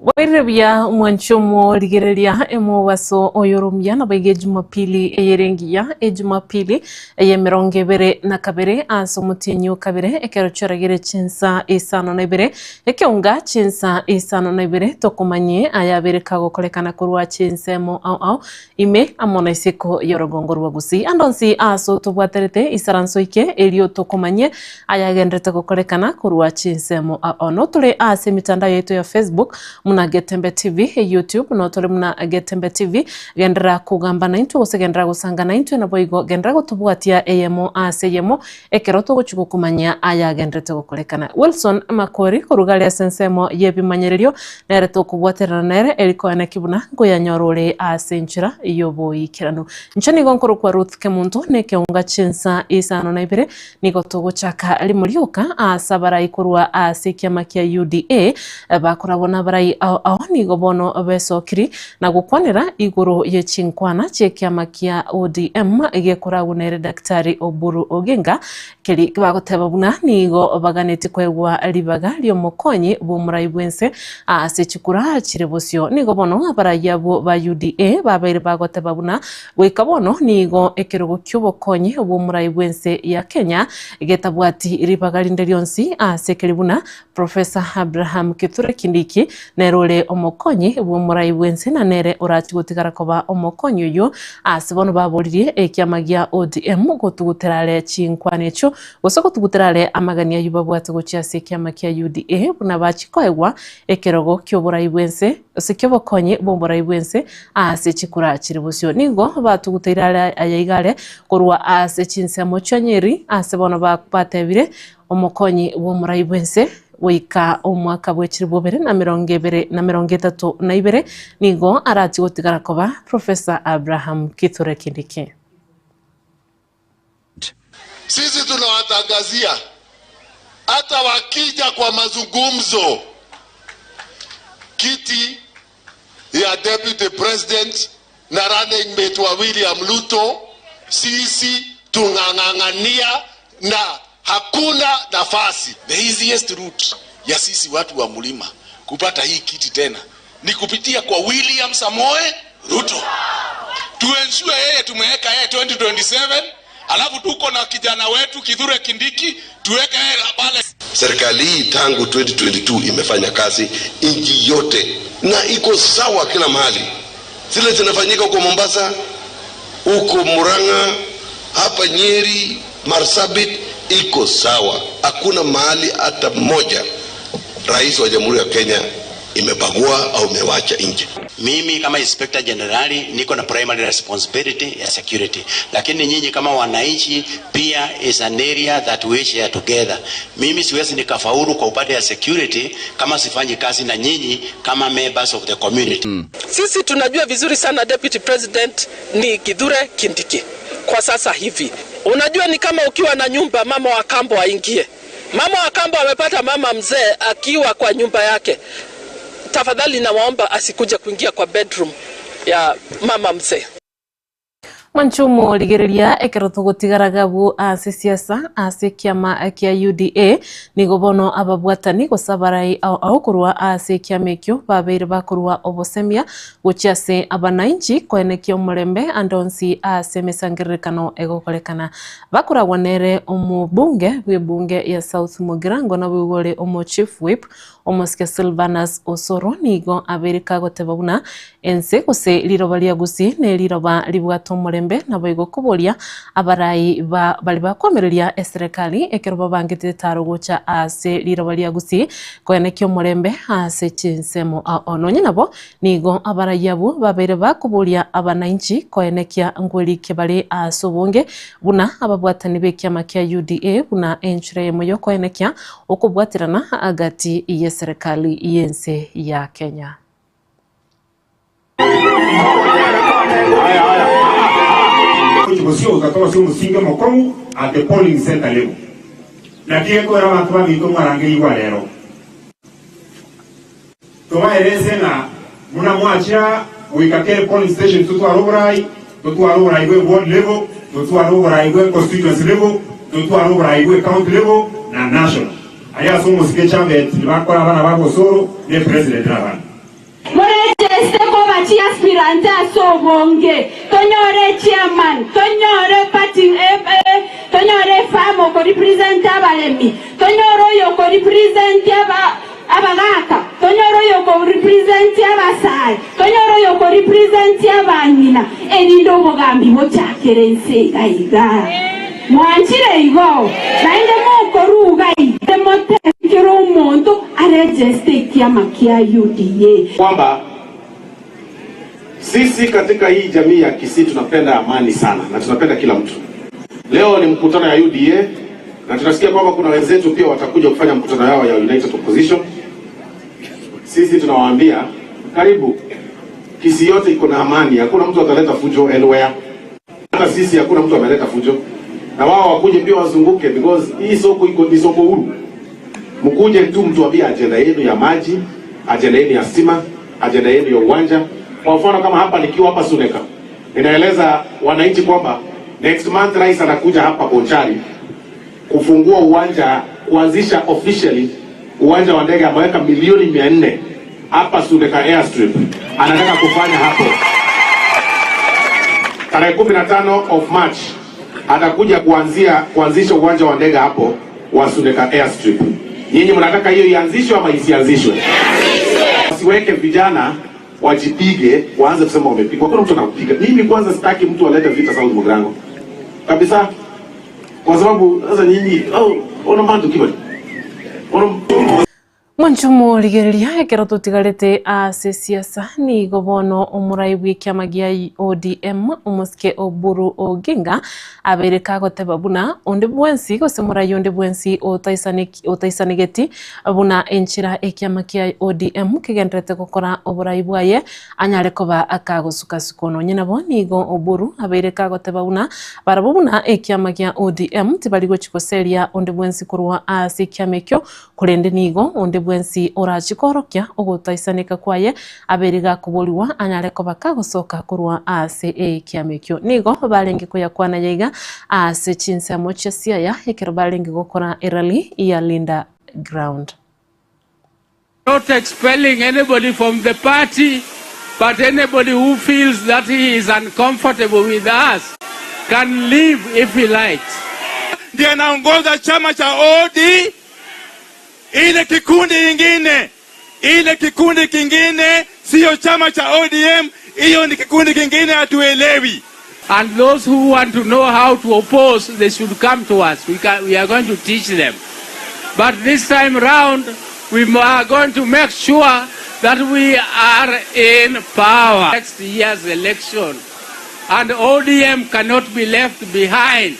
Bwairire buya omwanchi omorigereria emobaso oyoromia nabaige Jumapili eyere engiya Ejumapili ey'emerongo ebere na kabere ase omotienyi o kabere ekero chioragere chinsa isano na ibere ekeunga chinsa isano na ibere tokomanye ayabere kagokorekana korwa chinsemo ao ao ime amo na isiko y'orogongo rwa Gusii ande onsi ase otobwaterete isaranso ike erio tokomanye ayagenderete gokorekana korwa chinsemo ao ao notore ase emitandao yaito ya Facebook muna Getembe TV, YouTube notore muna Getembe TV genderera kogamba naintwe gose genderera gosanga naintwe naboigo genderera gotobwatia eyemo ase eyemo ekero togochi gokomanya ayagenderete gokorekana. Wilson Makori koruga aria ase ensemo y'ebimanyererio nere tokobwaterana nere eri koeneki buna nkoyanyora ore ase enchera y'oboikeranu. Inche nigo nkorokwa Ruth Kemunto na ekeunga chinsa isano na ibere Nigo togochaka rimo rioka aase abarai korwa ase ekiama kia UDA bakorabwo nabarai ao ao nigo bono besokiri na gokwanera igoro ye chinkwana chi'ekiama kia ODM gekoragwo nere Daktari Oburu Oginga keri bagoteba buna nigo baganetie koegwa ribaga ri'omokonyi bw'omorai bw'ense ase chikura chire bosio. Nigo bono abarai abwo ba UDA babeire bagoteba buna Goika bono nigo ekerogo ki'obokonyi bw'omorai bw'ense ya Kenya getabwati ribaga rinde rionsi ase ekeri buna Professor Abraham Kithure Kindiki nere ore omokonyi bw'omorai bw'ense na nere orachi gotigara koba omokonyi oyio ase bono baboririe ekiama gia ODM gotugutera are chinkwana echio gose gotugutera are amagani ayio babwate gochia ase ekiama kia UDA buna bachi koegwa ekerogo ki'oborai bw'ense gose ki'obokonyi bw'oborai bw'ense Aase chikura chire bosio nigo batuguteire are ayaiga are korwa ase chinsemo chia Nyeri, aase bono batebire omokonyi bw'omorai bw'ense goika omwaka bwe chilifu bibere na emerongo ebere na emerongo etato na ibere nigo arachie gotigara koba Professor Abraham Kithure Kindiki. Sisi tunawatangazia hata wakija kwa mazungumzo, kiti ya deputy president na running mate wa William Ruto, sisi tung'ang'ang'ania na hakuna nafasi. The easiest route ya sisi watu wa mlima kupata hii kiti tena ni kupitia kwa William Samoe Ruto. Tuensure yeye tumeweka yeye 2027, alafu tuko na kijana wetu Kithure Kindiki tuweke yeye pale. Serikali hii tangu 2022 imefanya kazi nchi yote na iko sawa kila mahali. Zile zinafanyika huko Mombasa, huko Murang'a, hapa Nyeri, Marsabit iko sawa. Hakuna mahali hata moja rais wa Jamhuri ya Kenya imebagua au imewacha nje. Mimi kama Inspector General niko na primary responsibility ya security, lakini nyinyi kama wananchi pia is an area that we share together. Mimi siwezi nikafaulu kwa upande ya security kama sifanyi kazi na nyinyi kama members of the community. Sisi tunajua vizuri sana Deputy President ni Kithure Kindiki kwa sasa hivi. Unajua ni kama ukiwa na nyumba mama wa kambo aingie. Mama wa kambo amepata mama mzee akiwa kwa nyumba yake. Tafadhali nawaomba asikuje kuingia kwa bedroom ya mama mzee. Mwanche omorigereria ekero togotigara abwo ase siasa ase ekiama kia UDA nigo bono ababwatani gose abarai ao ao korwa ase ekiama ekio babeire bakorwa obosemia gochia ase abanainchi koenekia omorembe ande onsi ase emesangererekano egokorekana. Bakoragwa nere omobunge bw'ebunge ya South Mugirango naboigo ore omo Chief Whip Omosike Silvanus Osoro nigo abeire kagoteba buna ense gose riroba ria Gusii neriroba ribwate omorembe naboigo koboria abarai ba baria bakoamereria eserekari ekero babangete etaro gocha ase riroba ria Gusii koenekia omorembe ase chinsemo ao. Nonye nabo nigo abarai abwo babeire bakoboria abanainchi koenekia ngwerikia bare ase obonge buna ababwatani b'ekiama kia UDA buna enchera eyemo y'okoenekia okobwaterana agati y'eserekari y'ense ya Kenya. Gochia bosio goika ase omosingi omokong'u at the polling centre level. Naki gekoera abanto baminto mwarangerigwe arero. Tobaerese ng'a buna mwachia goika kere polling station totware oborai, totware oborai bwe ward level, totware oborai bwe constituency level, totware oborai bwe county level na national. Aria ase omosike Chambet nibakora abana ba Bosoro ne president na abana. Murejeste koba chi aspirant asobonge tonyore chairman tonyore party tonyore famo ko represent abalemi tonyoro yo ko represent abagaka tonyoro yo ko represent abasai tonyoro yo ko represent abanyina erindo obugambi bochakerense gaiga mwanchire igo naende mokoruga itemotekero omuntu arejeste kiama kia UDA. Kwamba sisi katika hii jamii ya Kisii tunapenda amani sana na tunapenda kila mtu. Leo ni mkutano ya UDA na tunasikia kwamba kuna wenzetu pia watakuja kufanya mkutano yao ya United Opposition. Sisi tunawaambia karibu. Kisii yote iko na amani, hakuna mtu ataleta fujo anywhere. Hata sisi hakuna mtu ameleta fujo. Na wao wakuje pia wazunguke, because hii soko iko ni soko huru. Mkuje tu mtuambie agenda yenu ya maji, agenda yenu ya stima, agenda yenu ya uwanja. Kwa mfano kama hapa nikiwa hapa Suneka, ninaeleza wananchi kwamba next month rais anakuja hapa Bonchari kufungua uwanja, kuanzisha officially uwanja wa ndege. Ameweka milioni 400 hapa Suneka Airstrip. Anataka kufanya hapo. Tarehe 15 of March atakuja kuanzisha uwanja wa ndege hapo wa Suneka Airstrip. Nyinyi mnataka hiyo ianzishwe ama isianzishwe? Siweke vijana wajipige, waanze kusema wamepigwa. Hakuna mtu anakupiga. Mimi kwanza sitaki mtu alete vita South Mugirango. Kabisa. Kwa sababu sasa nyinyi ona mbandu kibali. Ona Mwanchumo rigereria ekero tutigarete ase siasa nigo bono omurai bwe kiama gia ODM omosike Oburu Oginga abereka goteba buna onde bwensi gose murai onde bwensi otaisanigeti buna enchira ekiama kia ODM kigenderete gokora oburai bwaye anyare koba akagosukasuko nonye nabo nigo Oburu abereka goteba buna barabo buna ekiama gia ODM tibari gochikoseria onde bwensi kurwa ase ekiama ekio kurende nigo onde bwensi orachikorokia ogotaisaneka kwaye aberiga kuboliwa anyare koba kagosoka kurwa ase ekiama ekio nigo barenge kuyakwana yaiga ase chinsemo chia Siaya ekero barenge gokora erali ya Linda Ground. Not expelling anybody from the party, but anybody who feels that he is uncomfortable with us can leave if he likes. Ndiye anaongoza chama cha ODM. Ile kikundi ingine, ile kikundi kingine sio chama cha ODM, hiyo ni kikundi kingine hatuelewi. And those who want to know how to oppose, they should come to us. We are going to teach them. But this time round, we are going to make sure that we are in power. Next year's election, and ODM cannot be left behind.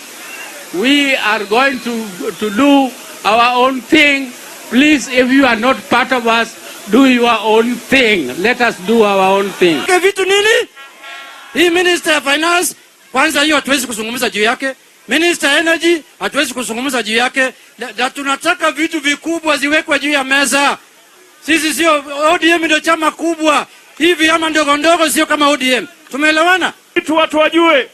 We are going to do our own thing. Please, if you are not part of us, do your own thing. Let us do our own thing. Vitu nini? Hii Minister ya Finance, kwanza hiyo hatuwezi kuzungumza juu yake. Minister Energy, hatuwezi kuzungumza juu yake. Na tunataka vitu vikubwa ziwekwe juu ya meza. Sisi sio ODM ndio chama kubwa. Hivi vyama ndogo ndogo sio kama ODM. Tumeelewana? Kitu watu wajue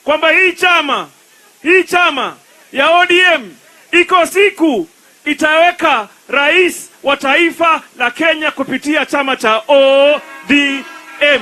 kwamba hii chama ya ODM iko siku itaweka rais wa taifa la Kenya kupitia chama cha ODM.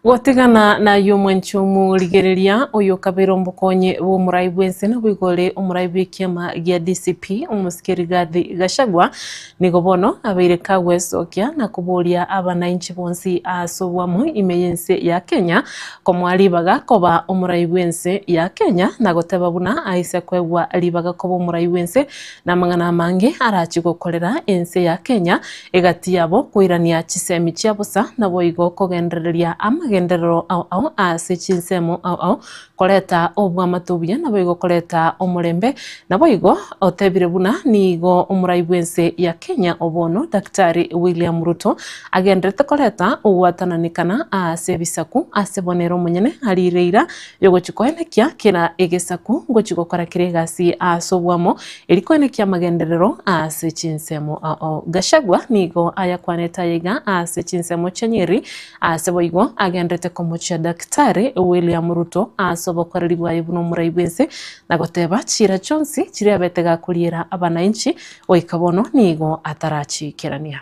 Gwatigana na yo mwenchumu rigereria uyu kabiro mbukonye wo murai bwense na bwigore omurai bwe kiama gia DCP omusike Rigathi Gachagua nigo bono abeire kagwesokia na kuboria abananchi bonsi asobwamu imeyense ya Kenya komwaribaga koba omurai bwense ya Kenya na goteba buna aise kwegwa ribaga koba omurai bwense na mang'ana mange arachi gokorera ense ya Kenya egati yabo kuirania chisemi chiabusa na boigo kogendereria amagenderero au au ase chinsemo au au koleta obwamatubia na boigo koleta omurembe na boigo otebire buna nigo omurai bwense ya Kenya obono Daktari William Ruto agenderete koleta ogwatananikana ase bisaku ase bonero munyene arireira yogochikoenekia kira egesaku ngochigokora kire gasi ase obwamo erikoenekia amagenderero ase chinsemo au au. Gachagua nigo ayakwaneta yiga ase chinsemo chia Nyeri ase boigo agendete komochia Daktari William Ruto ase obokoreri bwaye buna omorai bwense na goteba chira chonsi chiria betega kuriera abananchi oika bono nigo atarachikerania.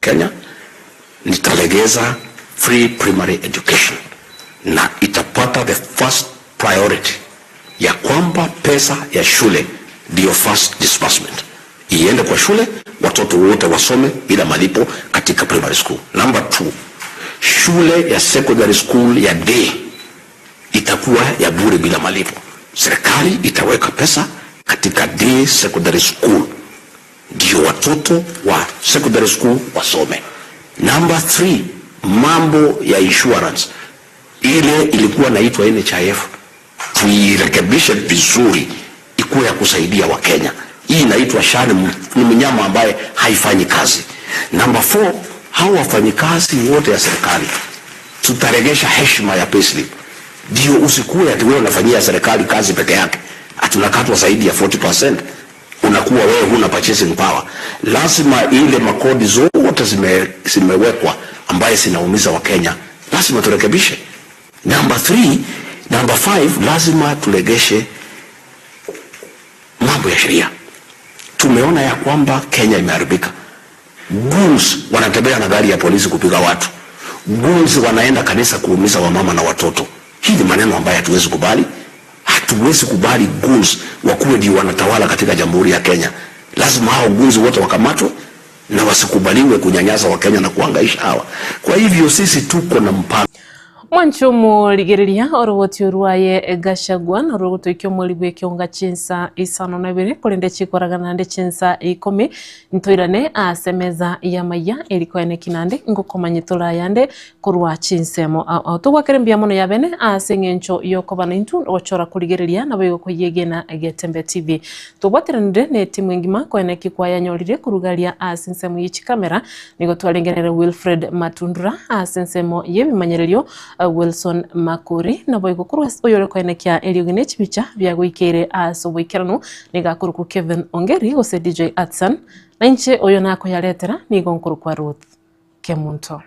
Kenya nitalegeza free primary education na itapata the first priority ya kwamba pesa ya shule ndio first disbursement iende kwa shule, watoto wote wasome bila malipo katika primary school. Number 2, shule ya secondary school ya day itakuwa ya bure bila malipo. Serikali itaweka pesa katika day secondary school ndio watoto wa secondary school wasome. Number 3, mambo ya insurance ile ilikuwa naitwa NHIF tuirekebishe vizuri ikuwe ya kusaidia Wakenya. Hii inaitwa SHA ni mnyama ambaye haifanyi kazi. Number 4, hao wafanyikazi wote ya serikali tutaregesha heshima ya payslip. Ndio usikuwe ati wewe unafanyia serikali kazi peke yake, ati unakatwa zaidi ya 40%, unakuwa wewe huna purchasing power. Lazima ile makodi zote zimewekwa ambaye zinaumiza Wakenya, lazima turekebishe. Number 3, number 5, lazima tulegeshe mambo ya sheria. Tumeona ya kwamba Kenya imeharibika. Goons wanatembea na gari ya polisi kupiga watu. Goons wanaenda kanisa kuumiza wamama na watoto. Hii ni maneno ambayo hatuwezi kubali. Hatuwezi kubali goons wakuwe ndio wanatawala katika Jamhuri ya Kenya. Lazima hao goons wote wakamatwe na wasikubaliwe kunyanyasa Wakenya na kuhangaisha hawa. Kwa hivyo sisi tuko na mpango. Mwanchumu ligeriria oroboti orwaye Gachagua na rogotoikio mweri bwekionga chinsa 52 kurende chikoragana nde chinsa 10 ntoirane asemeza ya maya erikoene kinande ngokomanyitora yande kurwa chinsemo tugwakere mbia mono ya bene ase ng'encho yokobana intu gochora kurigereria nabo yokoyegena Getembe TV tubwateranire ne timu engima koene kikwayanyorire kurugaria ase nsemo yichikamera nigo twarengerere Wilfred Matundura ase nsemo yebimanyererio Wilson Makuri na boigo kurwa oyore koenekia eriogene chibicha byagoikere aso boikerano nigakuruku Kevin Ongeri gose DJ Atsan na inche oyo nako yaretera nigo nkurukwa Ruth Kemunto.